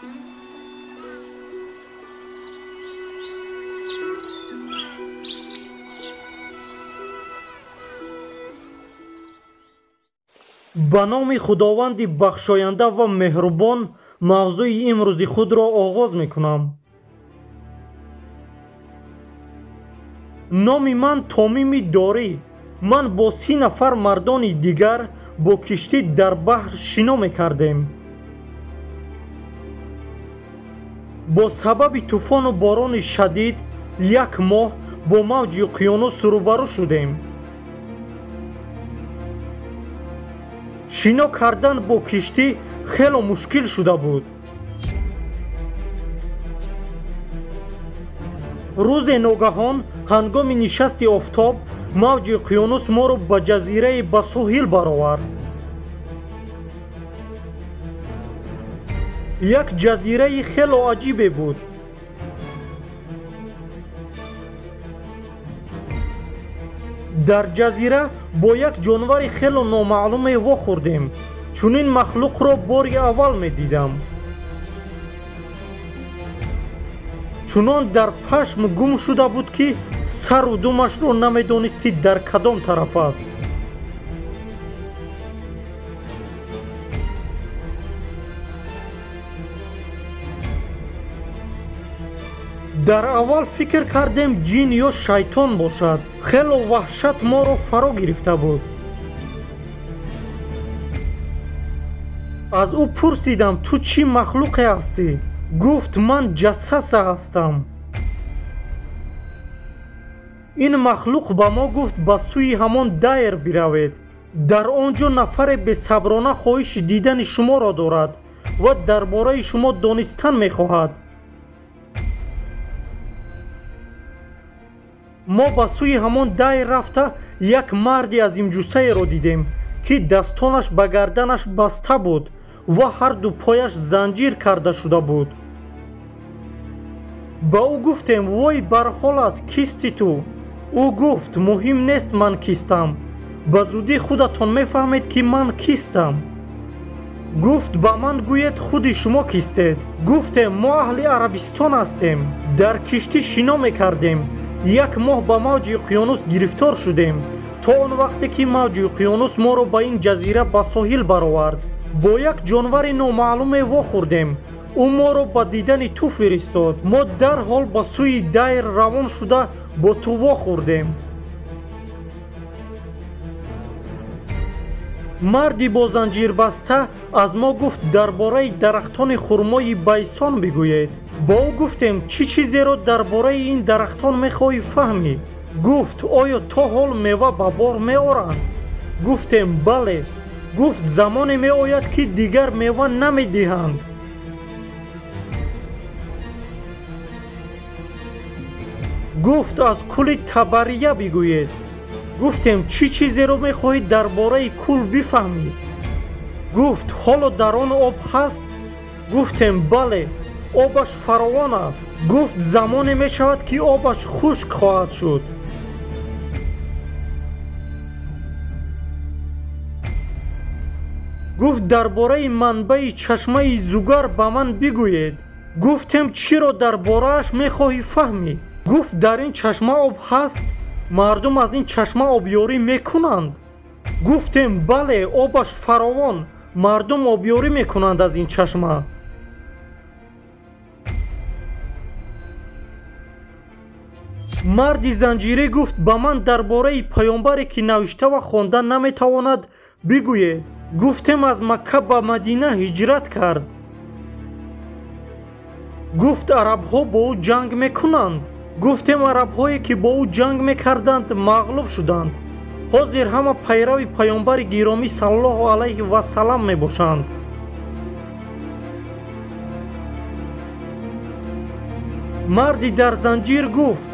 Ба номи Худованди бахшоянда ва меҳрубон мавзӯи имрӯзи худро оғоз мекунам. Номи ман Томими Дорӣ. Ман бо 30 нафар мардони дигар бо киштӣ дар баҳр шино мекардем. Бо сабаби тӯфону борони шадид як моҳ бо мавҷи уқёнус рӯбарӯ шудем. Шино кардан бо киштӣ хело мушкил шуда буд. Рӯзе ногаҳон ҳангоми нишасти офтоб мавҷи уқёнус моро ба ҷазираи ба соҳил баровард. Як ҷазираи хело аҷибе буд. Дар ҷазира бо як ҷонвари хело номаълуме вохӯрдем. Чунин махлуқро бори аввал медидам. Чунон дар пашм гум шуда буд, ки сару думашро намедонистӣ дар кадом тараф аст. Дар аввал фикр кардем ҷин ё шайтон бошад. Хело ваҳшат моро фаро гирифта буд. Аз ӯ пурсидам: ту чӣ махлуқе ҳастӣ? Гуфт: ман ҷассаса ҳастам. Ин махлуқ ба мо гуфт: ба сӯи ҳамон дайр биравед. Дар он ҷо нафаре бесаброна хоҳиши дидани шуморо дорад ва дар бораи шумо донистан мехоҳад. Мо ба сӯи ҳамон дайр рафта як марди азимҷуссаеро дидем, ки дастонаш ба гарданаш баста буд ва ҳарду пояш занҷир карда шуда буд. Ба ӯ гуфтем: вой бар ҳолат, кисти ту? Ӯ гуфт: муҳим нест ман кистам. Ба зудӣ худатон мефаҳмед, ки ман кистам. Гуфт: ба ман гӯед, худи шумо кистед? Гуфтем: мо аҳли Арабистон ҳастем. Дар киштӣ шино мекардем. Як моҳ ба мавҷи уқёнус гирифтор шудем, то он вақте ки мавҷи уқёнус моро ба ин ҷазира ба соҳил баровард. Бо як ҷонвари номаълуме вохӯрдем. Ӯ моро ба дидани ту фиристод. Мо дарҳол ба сӯи дайр равон шуда бо ту вохӯрдем. Марди бо занҷирбаста аз мо гуфт: дар бораи дарахтони хурмои Байсон бигӯед. Ба ӯ гуфтем: чӣ чизеро дар бораи ин дарахтон мехоҳӣ фаҳмӣ? Гуфт: оё то ҳол мева ба бор меоранд? Гуфтем: бале. Гуфт: замоне меояд, ки дигар мева намедиҳанд. Гуфт: аз кӯли Табария бигӯед. Гуфтем: чӣ чизеро мехоҳӣ дар бораи кӯл бифаҳмӣ? Гуфт: ҳоло дар он об ҳаст? Гуфтем: бале, обаш фаровон аст. Гуфт: замоне мешавад, ки обаш хушк хоҳад шуд. Гуфт: дар бораи манбаи чашмаи Зугар ба ман бигӯед. Гуфтем: чиро дар борааш мехоҳӣ фаҳмӣ? Гуфт: дар ин чашма об ҳаст? Мардум аз ин чашма обёрӣ мекунанд? Гуфтем: бале, обаш фаровон, мардум обёрӣ мекунанд аз ин чашма. Марди занҷирӣ гуфт: ба ман дар бораи паёмбаре, ки навишта ва хонда наметавонад, бигӯед. Гуфтем: аз Макка ба Мадина ҳиҷрат кард. Гуфт: арабҳо бо ӯ ҷанг мекунанд? Гуфтем: арабҳое, ки бо ӯ ҷанг мекарданд, мағлуб шуданд. Ҳозир ҳама пайрави паёмбари гиромӣ саллаллоҳу алайҳи вассалам мебошанд. Марди дар занҷир гуфт: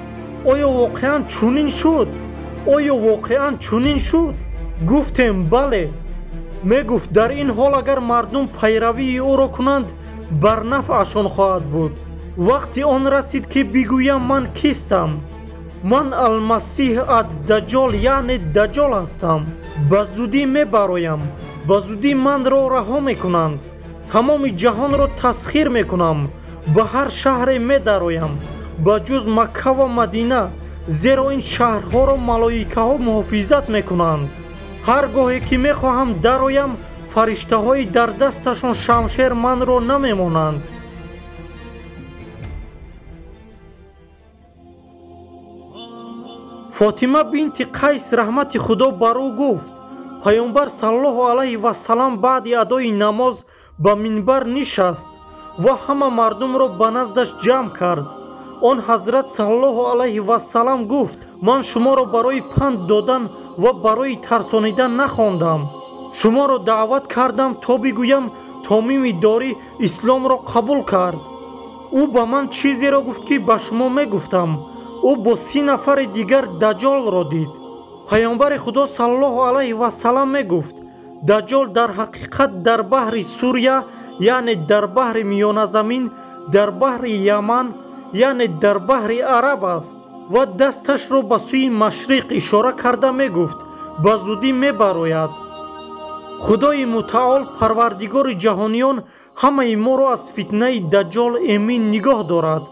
оё воқеан чунин шуд? Оё воқеан чунин шуд? Гуфтем: бале. Мегуфт: дар ин ҳол агар мардум пайравии ӯро кунанд, бар нафъашон хоҳад буд. Вақти он расид, ки бигӯям ман кистам. Ман Алмасиҳ ад-Даҷҷол, яъне Даҷҷол ҳастам. Ба зудӣ мебароям, ба зудӣ манро раҳо мекунанд. Тамоми ҷаҳонро тасхир мекунам, ба ҳар шаҳре медароям, ба ҷуз Макка ва Мадина, зеро ин шаҳрҳоро малоикаҳо муҳофизат мекунанд. Ҳар гоҳе ки мехоҳам дароям, фариштаҳои дар дасташон шамшер манро намемонанд. Фотима бинти Қайс раҳмати Худо бар ӯ гуфт: Паёмбар саллаллоҳу алайҳи вассалам баъди адои намоз ба минбар нишаст ва ҳама мардумро ба наздаш ҷамъ кард. Он ҳазрат саллаллоҳу алайҳи вассалам гуфт: ман шуморо барои панд додан ва барои тарсонидан нахондам. Шуморо даъват кардам то бигӯям Томими Дорӣ исломро қабул кард. Ӯ ба ман чизеро гуфт, ки ба шумо мегуфтам. Ӯ бо 30 нафари дигар Даҷолро дид. Паёмбари Худо саллаллоҳу алайҳи вассалам мегуфт: Даҷол дар ҳақиқат дар баҳри Сурия, яъне дар баҳри Миёназамин, дар баҳри Яман, яъне дар баҳри Араб аст. Ва дасташро ба сӯи машриқ ишора карда мегуфт: ба зудӣ мебарояд. Худои мутаол, парвардигори ҷаҳониён, ҳамаи моро аз фитнаи Даҷол эмин нигоҳ дорад.